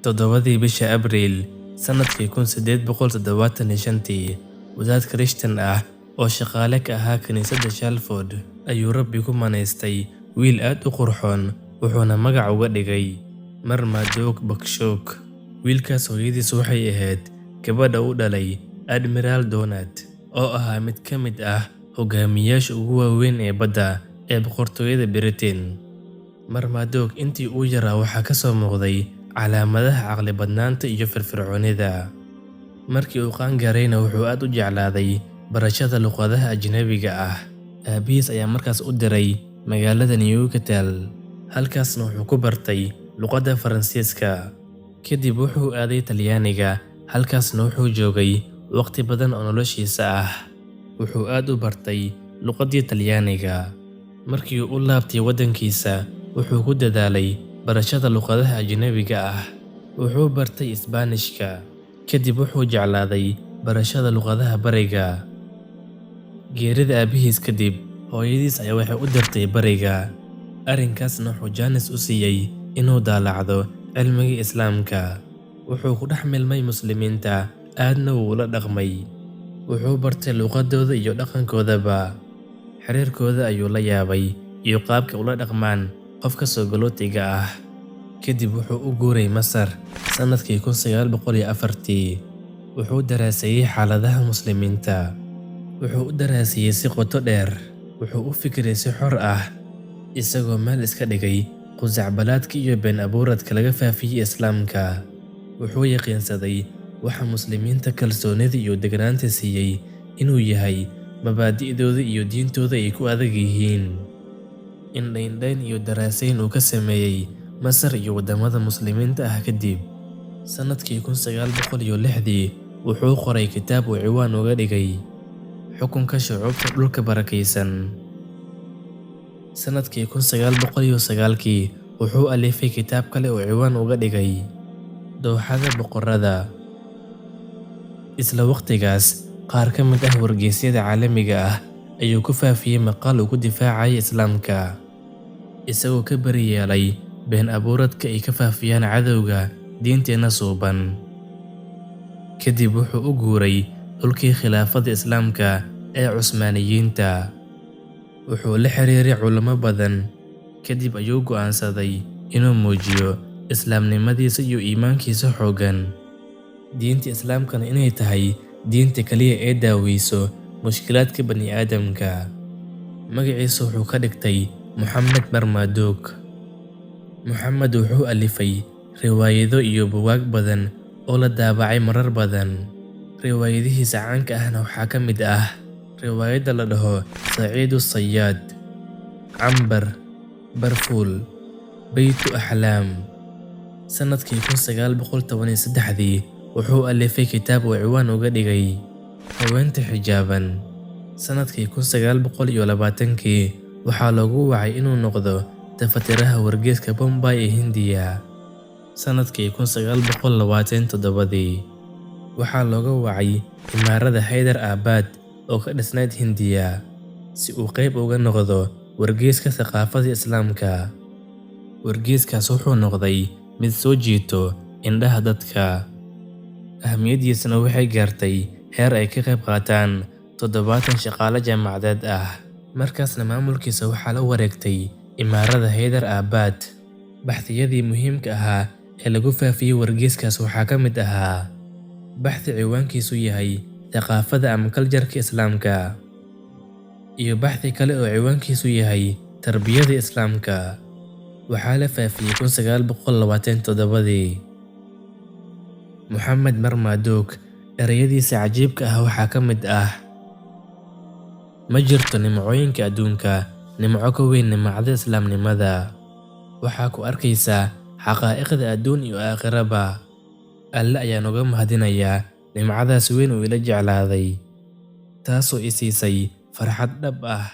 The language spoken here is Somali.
7-dii bisha Abriil sanadkii 1875-tii, wadaad Kirishtan ah oo shaqaale ka ahaa kiniisadda Shalford ayuu Rabbi ku manaystay wiil aad u qurxoon, wuxuuna magac uga dhigay Marmaduke Boxhook. Wiilkaas hooyadiis waxay ahayd gabadha uu dhalay Admiral Donat, oo ahaa mid ka mid ah hogaamiyayaasha ugu waaweyn ee badda ee boqortooyada Britain. Marmaduke intii uu yaraa waxaa ka soo muuqday calaamadaha caqli badnaanta iyo firfircoonida. Markii uu qaan-gaarayna wuxuu aad u jeclaaday barashada luqadaha ajnabiga ah. Aabihiis ayaa markaas u diray magaalada Newcastle, halkaasna wuxuu ku bartay luqadda Faransiiska. Kadib wuxuu aaday Talyaaniga, halkaasna wuxuu joogay waqti badan oo noloshiisa ah. Wuxuu aad u bartay luqaddii Talyaaniga. Markii uu u laabtay waddankiisa, wuxuu ku dadaalay barashada luqadaha ajnabiga ah. Wuxuu bartay Isbaanishka, kadib wuxuu jeclaaday barashada luqadaha Bariga. Geerida aabihiis kadib, hooyadiis ayaa waxay u dirtay Bariga. Arrinkaasna wuxuu jaanis u siiyay inuu daalacdo cilmiga Islaamka. Wuxuu ku dhex milmay Muslimiinta, aadna wuu ula dhaqmay. Wuxuu bartay luqadooda iyo dhaqankoodaba. Xiriirkooda ayuu la yaabay iyo qaabka ula dhaqmaan qofka soo galootiga ah. Kadib wuxuu u guuray Masar sanadkii 1904-tii. Wuxuu daraaseeyay xaaladaha Muslimiinta. Wuxuu u daraaseeyay si qoto dheer. Wuxuu u fikiray si xor ah, isagoo meel iska dhigay qusacbalaadka iyo been abuuradka laga faafiyay Islaamka. Wuxuu yaqiinsaday waxa Muslimiinta kalsoonida iyo degganaanta siiyay inuu yahay mabaadi'dooda iyo diintooda ay ku adag yihiin. Indho-indhayn iyo daraasayn uu ka sameeyay Masar iyo waddamada Muslimiinta ah kadib, sanadkii 1906-dii wuxuu qoray kitaab uu ciwaan uga dhigay Xukunka Shucuubta Dhulka Barakeysan. Sanadkii 1909-kii wuxuu alifay kitaab kale oo ciwaan uga dhigay Dooxada Boqorada. Isla waqtigaas, qaar ka mid ah wargeysyada caalamiga ah ayuu ku faafiyay maqaal uu ku difaacayay Islaamka, isagoo ka bari yeelay been abuuradka ay ka faafiyaan cadowga diinteena suuban. Kadib wuxuu u guuray dhulkii khilaafada Islaamka ee Cusmaaniyiinta. Wuxuu la xiriiray culimo badan. Kadib ayuu go'aansaday inuu muujiyo islaamnimadiisa iyo iimaankiisa xooggan, diinta Islaamkana inay tahay diinta kaliya ee daaweyso mushkilaadka bani'aadamka. Magaciisa wuxuu ka dhigtay Mohammed Marmaduke. Mohammed wuxuu alifay riwaayado iyo buugaag badan oo la daabacay marar badan. Riwaayadihiisa caanka ahna waxaa ka mid ah riwaayadda la dhaho Saciidu Sayaad, Cambar, Barfuul, Baytu Axlaam. Sanadkii 1913-dii wuxuu alifay kitaab uu ciwaan uga dhigay Haweenta Xijaaban. Sanadkii 1920-kii waxaa loogu wacay inuu noqdo tafatiraha wargeyska Bombay ee Hindiya. Sanadkii 1927-dii waxaa looga wacay Imaaradda Hyder Abad oo ka dhisnayd Hindiya, si uu qayb uga noqdo wargeyska thaqaafadda Islaamka. Wargeyskaas wuxuu noqday mid soo jiito indhaha dadka, ahmiyadiisana waxay gaartay heer ay ka qayb qaataan 70 shaqaale jaamacadeed ah. Markaasna maamulkiisa waxaa la wareegtay Imaaradda Hyder Abad. Baxthiyadii muhiimka ahaa ee lagu faafiyay wargeyskaas waxaa ka mid ahaa baxthi ciwaankiisu yahay Thaqaafadda ama Culture-ka Islaamka, iyo baxthi kale oo ciwaankiisu yahay Tarbiyadda Islaamka. Waxaa la faafiyay 1927-dii. Mohammed Marmaduke erayadiisa cajiibka ah waxaa ka mid ah: Ma jirto nimcooyinka adduunka nimco ka weyn nimcada islaamnimada. Waxaa ku arkaysaa xaqaa'iqda adduun iyo aakhiraba. Alle ayaan uga mahadinayaa nimcadaas weyn uu ila jeclaaday, taasoo i siisay farxad dhab ah.